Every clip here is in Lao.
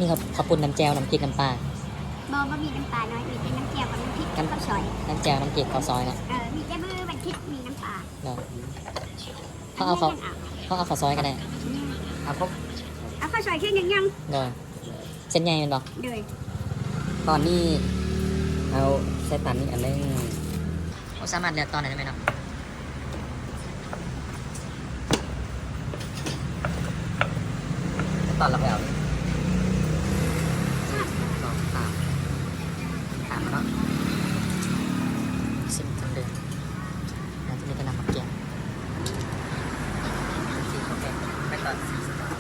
ມີເຂົ້າ ເຂົ້າປຸ້ນ ນ້ຳແຈ່ວ ນ້ຳພລິກ ນ້ຳປາ. ບໍ່ ບໍ່ມີນ້ຳປານ້ອຍ ມີແຕ່ນ້ຳແຈ່ວກັບນ້ຳພລິກ ນ້ຳ ກັບເຂົ້າຊອຍ. ນ້ຳແຈ່ວ ນ້ຳພລິກ ເຂົ້າຊອຍເນາະ. ເອີ ມີແຕ່ມື້ວັນທິດມີນ້ຳປາ. ເນາະ ເຮົາເອົາເຂົ້າ ເຮົາເອົາເຂົ້າຊອຍກໍໄດ້. ອືມ ເອົາເຂົ້າ ເອົາເຂົ້າຊອຍເສັ້ນຍາວໆ. ໂດຍ ເສັ້ນໃຫຍ່ແມ່ນບໍ່? ໂດຍ ຕອນນີ້ເອົາໃສ່ປັນອີກອັນໜຶ່ງ. ເຮົາສາມາດເລືອກຕອນໄດ້ແມ່ນເນາະ. ຕອນລະແຖວ ສອງ ສາມ ສາມເນາະ. ຊິມທາງເດີມ ໜ້າຈະມີແຕ່ນ້ຳໝາກແກງ. ໄປຕອນສີ່ສິບບາດ.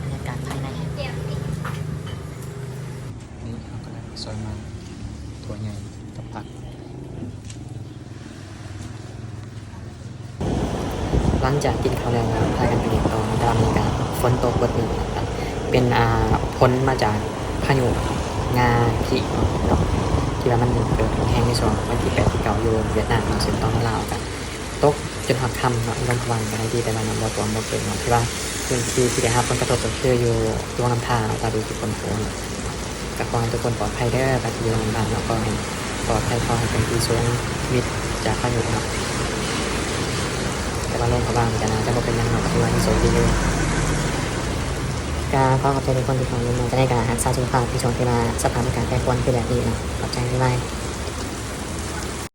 ບັນຍາກາດພາຍໃນ ນີ້ເຮົາກຳລັງຊອຍໝາກ ຖົ່ວໃຫຍ່ກັບຜັກ. ຫຼັງຈາກກິນເຂົ້າແລ້ວ ກໍພາກັນໄປຫຼິ້ນຕໍ່ເນາະ. ແຕ່ວ່າມື້ນີ້ກໍຝົນຕົກເບິດມື້ ເປັນ ອ່າ ຜົນມາຈາກພາຍຸງາຄີເນາະ ທີ່ວ່າມັນເກີດຮຸນແຮງໃນຊ່ວງວັນທີແປດ ທີເກົ້າ ຢູ່ຫວຽດນາມເນາະ ເຊິ່ງຕອນລາວກໍ ຕົກຈົນຮອດຄ່ຳເນາະ ລົມພະວັງກໍໄດ້ດີ ແຕ່ວ່ານ້ຳບໍ່ຖ້ວມບໍ່ເກີນເນາະ. ທີ່ວ່າພື້ນທີ່ທີ່ໄດ້ຮັບຜົນກະທົບກໍຄືຢູ່ຫຼວງນ້ຳທາເນາະ ຕາດູ ທີ່ຄົນໂພນເນາະ. ກໍຂໍໃຫ້ທຸກຄົນປອດໄພເດີ ໃຜທີ່ຢູ່ນອກບ້ານເນາະ ຂໍໃຫ້ປອດໄພ ຂໍໃຫ້ເປັນທີ່ສູງມິດຈາກພາຍຸເນາະ. ແຕ່ວ່າລົມພະວັງກໍໜ້າຈະບໍ່ເປັນຫຍັງເນາະ ກໍຖືວ່າຍັງໂຊກດີຢູ່. ກໍຂໍຂອບໃຈທຸກຄົນທີ່ເຂົ້າມາເບິ່ງເນາະ. ຈັ່ງໃດກໍຮັກສາສຸຂະພາບໃນຊ່ວງທີ່ວ່າສະພາບອາກາດແປປວນຄືແບບນີ້ເນາະ. ຂອບໃຈ ບາຍບາຍ.